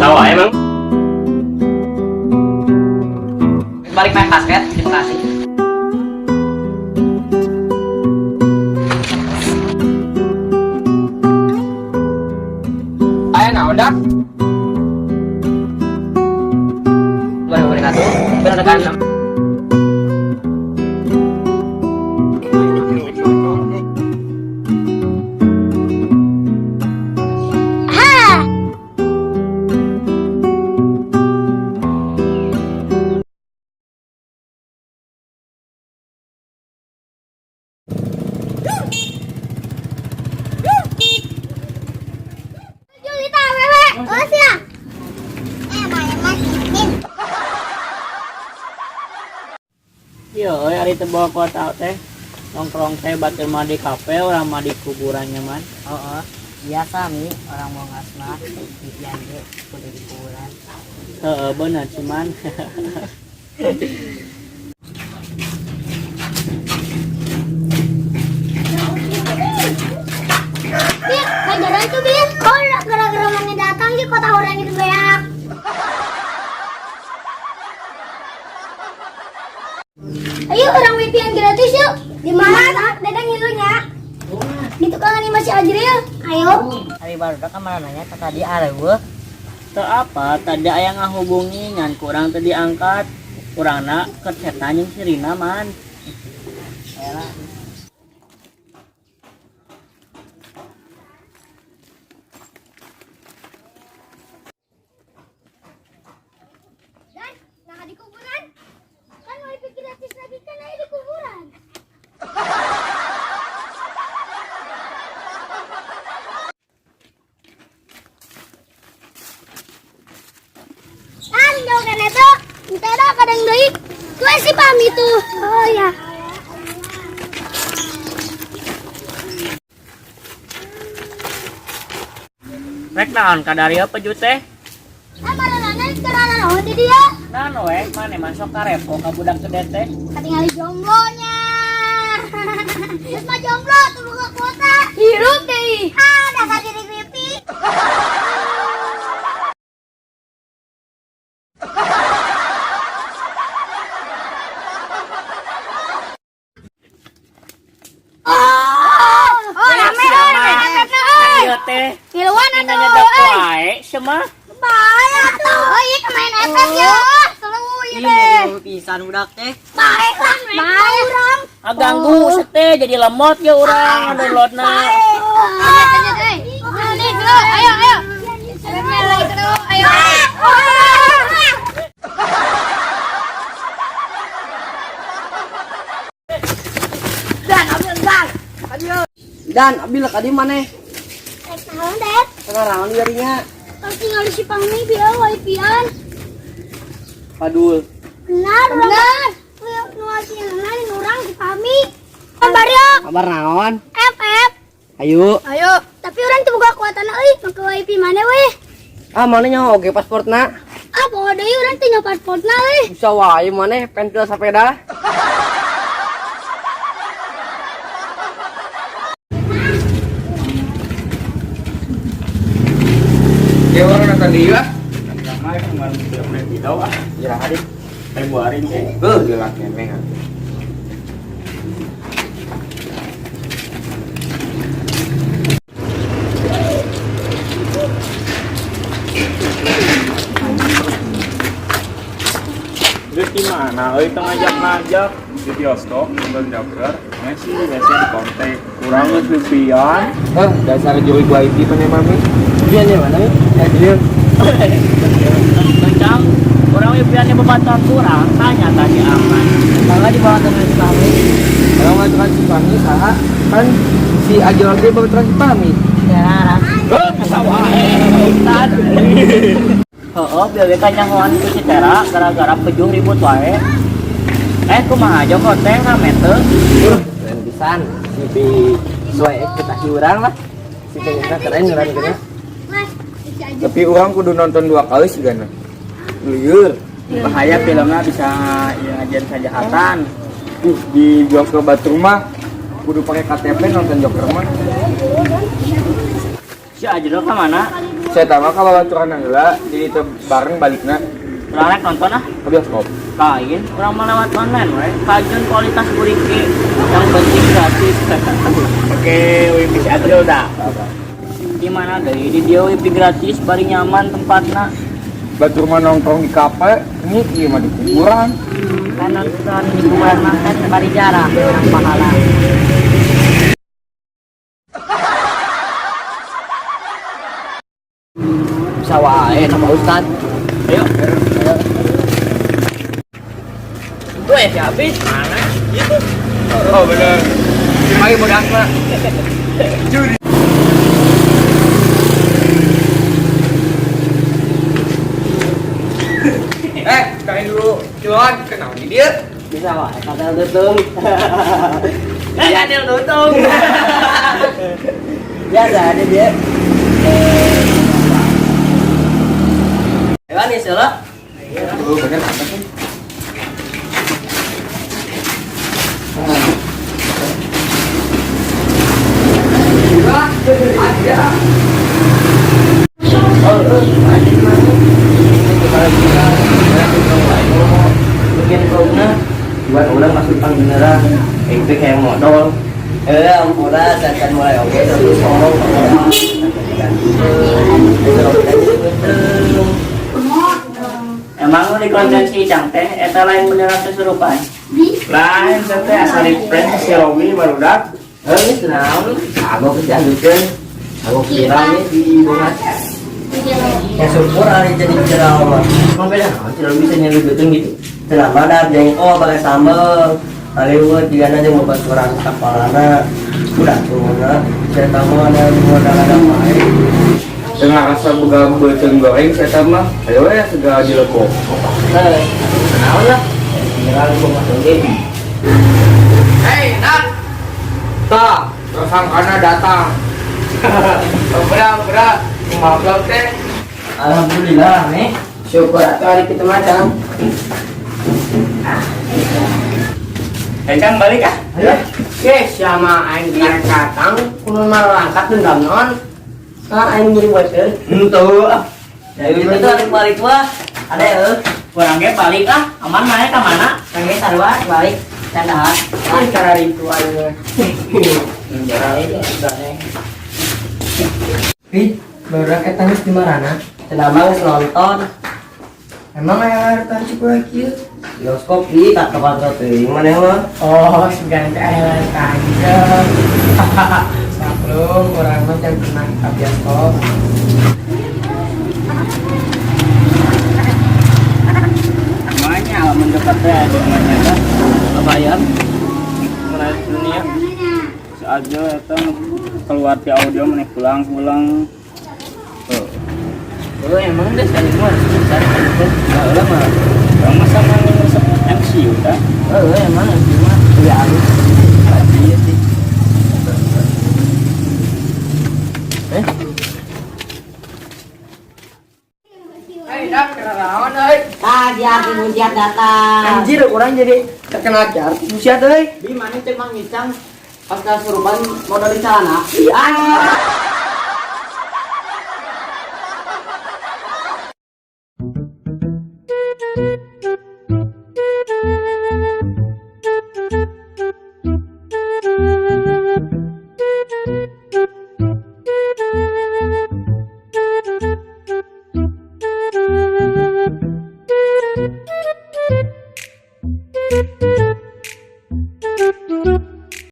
Sawah emang. Balik main basket di Bekasi. Aya naon dah? Wabarakatuh. Berantakan. Julita wewe. Oh sia. Eh, main main. Iya, euy, ari teu bawa kota teh. Nongkrong teh batur mah di kafe, urang mah di kuburannya man. Oh, biasa mi orang mau ngasma di ge kudu di kuburan. Heeh, bener cuman. Bir, ngajaran tuh bir. Oh, gara-gara mana datang di kota orang itu banyak. Ayo orang wifi yang gratis yuk. Di mana? Dadang ngilunya. Di tukang ini masih Ajril. Ayo. Hari baru kan mana nanya ke tadi areueuh. Teu apa, tadi aya ngahubungi ngan kurang teu diangkat. Kurangna keur chatan jeung si Rina man. Elah. Dan, nah di kuburan. Kan wifi gratis lagi kan ayo di kuburan. Kan jauh kan itu, minta dah kadang deui. Tuh si Pami tuh. Oh ya. Rek naon ka daria peju teh? Eh, marana karena naon di dia? Naon we, mane masuk karepo ka budak gede teh. Katingali jomblonya. Terus mah jomblo tuh buka kuota. Hirup deh. Ah, dasar diri pipi. Oh, rame euy, rame euy. Ieu teh. Ngiluan Ini atuh nyedek euy. wae sia Bahaya tuh. Oh, iya main FF ya. Seru ieu teh. Ih, pisan budak teh. Baik lah, baik urang. Ah, ganggu teh jadi lemot ya urang downloadna. Lanjut, lanjut, euy. Nih, dulu, ayo, ayo. Rame lagi terus, ayo. Dan ambil dan. Dan abil ka di maneh? Rek naon, Dad? Sekarang di darinya. Kalau tinggal si Pami biar wifi-an. Padul. Benar, benar. Nu lain urang si Pami. Kabar ya? Kabar naon? FF. Ayo. Ayo. Tapi urang teu boga kuatan euy, make wifi mana weh? Ah, maneh nyaho oge pasportna? Ah, bawa deui urang teh nya pasportna euy. Bisa wae maneh pentil sepeda. Ya orang nonton di lah. Kamar kemarin film video ah. Ya hari. Februari sih. Beuh, gila keneh. Geus di mana euy teu ngajak-ngajak di bioskop nonton Joker. Mana sih biasanya di kontak. Kurang geus pipian. Eh, dasar jurik wifi mana mami? Iya nih mana? Ya dia. Kencang, urang wipiannya bebatuan kurang, tanya tadi aman. Bangga dibawa dengan si Pami. Kalau nggak si Pami saha kan si Ajil lagi babaturan si Pami. Terarang. Eh, bisa wae. Heeh, biar kan nyahoan ku si Tera gara-gara pejuh ribut wae. Eh, kumaha Joko teh rame teu? Keren pisan. Si Pi sesuai ekspektasi urang lah. Si ternyata keren urang gitu. Mas, si Ajril. Tapi orang kudu nonton dua kali sih gana. Liur. Bahaya filmnya bisa ya, ngajarin kejahatan. Di bioskop Batur mah kudu pakai KTP nonton Joker mah. Si Ajril ka mana? Saya tahu kalau aturan heula jadi teu bareng balikna Urang rek nonton ah. ke bioskop. Lain, urang mah lewat online we. Kajeun kualitas kuring ge yang penting gratis. Oke, wifi si Adil dah. Di mana deui di dieu wifi gratis bari nyaman tempatna. Batur mah nongkrong di kafe, ini ieu mah di kuburan. Kan nonton di kuburan mah kan bari jarang menang pahala. Bisa wae sama Ustad. Ayo. Itu ya si habis mana? Itu. Oh bener. Si Mai bodas mah. Juri. Eh, kalian dulu cuan kenal di dia. Bisa wae kadal dutung. Eh, Adil tutung. Biasa ada dia. Hewan nih salah. Tuh, bener apa sih? Gila, ada. Oh, anjing mah. Bikin promna buat orang masuk panggilan itu kayak modal. Ampura, cacan mulai oke terus ngomong Emang lu di konten si Icang teh eta lain beneran kesurupan. Lain teh asal di prank si Romi barudak. Eh, tenang. Aku kecandukan. Aku kira nih di bunga. Ya syukur hari jadi viral mah. Emang beda naon sih bisa nyari betung gitu. Kenapa ada jengkol pakai sambal. Hollywood jika aja mau buat orang kepalana udah turun saya tahu ada modal ada baik. Dengan rasa boga beuteung goreng saya mah, ayo ya segala dilekok. Kenal lah. Viral gua masuk game. Hei, Nak. Tah, tersangkana datang. Berat, berat. Maaf teh. Alhamdulillah nih. Syukur atuh hari kita macam. Cang balik ah. Ayo. Oke, sama aing katang kudu marangkat dendam non. Ah, aing jadi bosen. Entuh ah. Ya itu tuh balik balik wah. Ada ya. Urang ge balik ah. Aman mana ka mana? Kangge sarua balik dan dahar. Ah, cara itu aing mah. Ih, baru eta geus di marana. Cenah geus nonton. Emang aya ngaretan cukup kieu? Bioskop di tak kepanto teuing maneh mah. Oh, segan teh aya tancep. Maklum, urang mah can pernah ka bioskop. Semuanya lamun dekat teh ada namanya bayar. Menarik dunia. Si Adil eta keluar di audio meneh pulang-pulang. Oh, emang deh sekali mah cari kan enggak mah. Urang mah sama resep MCU tah. Oh, emang sih mah udah halus. Iya sih. Eh, Hei, Nak, kenalaon euy. Ah, dia arti muntiat datang. Anjir, urang jadi terkenal jar. Buset euy. Di mana cek Mang Icang pas kasurupan modal di celana. Ah.